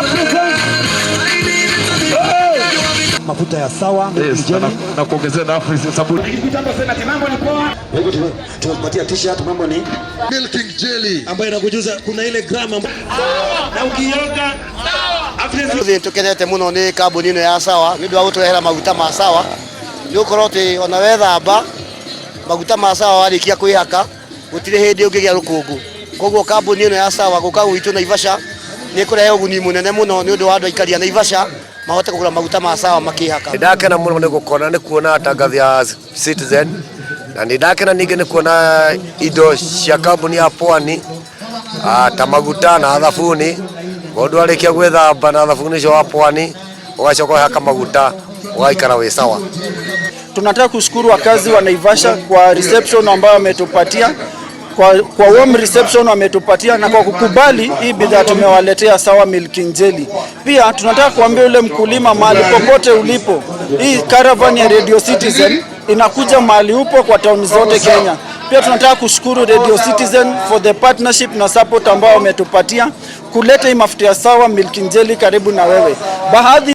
Africans. Mafuta ya Sawa Yes, na kuongezea na Afri sabuni. Kwa hivyo tumekupatia t-shirt, mambo ni Milking jelly. Ambayo inakujuza kuna ile grama Na ukioga Nĩ tũkenete mũno nĩ kambuni ĩno ya Sawa nĩ ũndũ wa gũtũrehera maguta ma Sawa. Nĩ ũkorwo atĩ ona wethamba maguta ma Sawa, warĩkia kwĩhaka gũtirĩ hĩndĩ ũngĩgĩa rũkũngũ. Koguo kambuni ĩno ya Sawa gũka gwitũ Naivasha nĩ ĩkũrehe ũguni mũnene mũno nĩ ũndũ wa andũ aikari a Naivasha mahote kũgũra maguta ma Sawa makĩhaka. Ndakena mũno nĩ gũkona, nĩ kuona tangathi ya Citizen, na nĩ ndakena ningĩ nĩ kuona indo cia kambuni ya Pwani, ta maguta na thabuni. Mũndũ arĩkia gwĩthamba na thabuni ũcio wa Pwani, ũgacoka ũhaka maguta, ũgaikara wĩ sawa. Tunataka kushukuru wakazi wa Naivasha kwa reception ambayo wametupatia, kwa warm reception wametupatia na kwa kukubali hii bidhaa tumewaletea, Sawa Milking Jelly. Pia tunataka kuambia yule mkulima, mahali popote ulipo, hii caravan ya Radio Citizen inakuja mahali upo kwa town zote Kenya. Pia tunataka kushukuru Radio Citizen for the partnership na support ambao wametupatia kuleta hii mafuta ya Sawa Milking Jelly karibu na wewe. Baadhi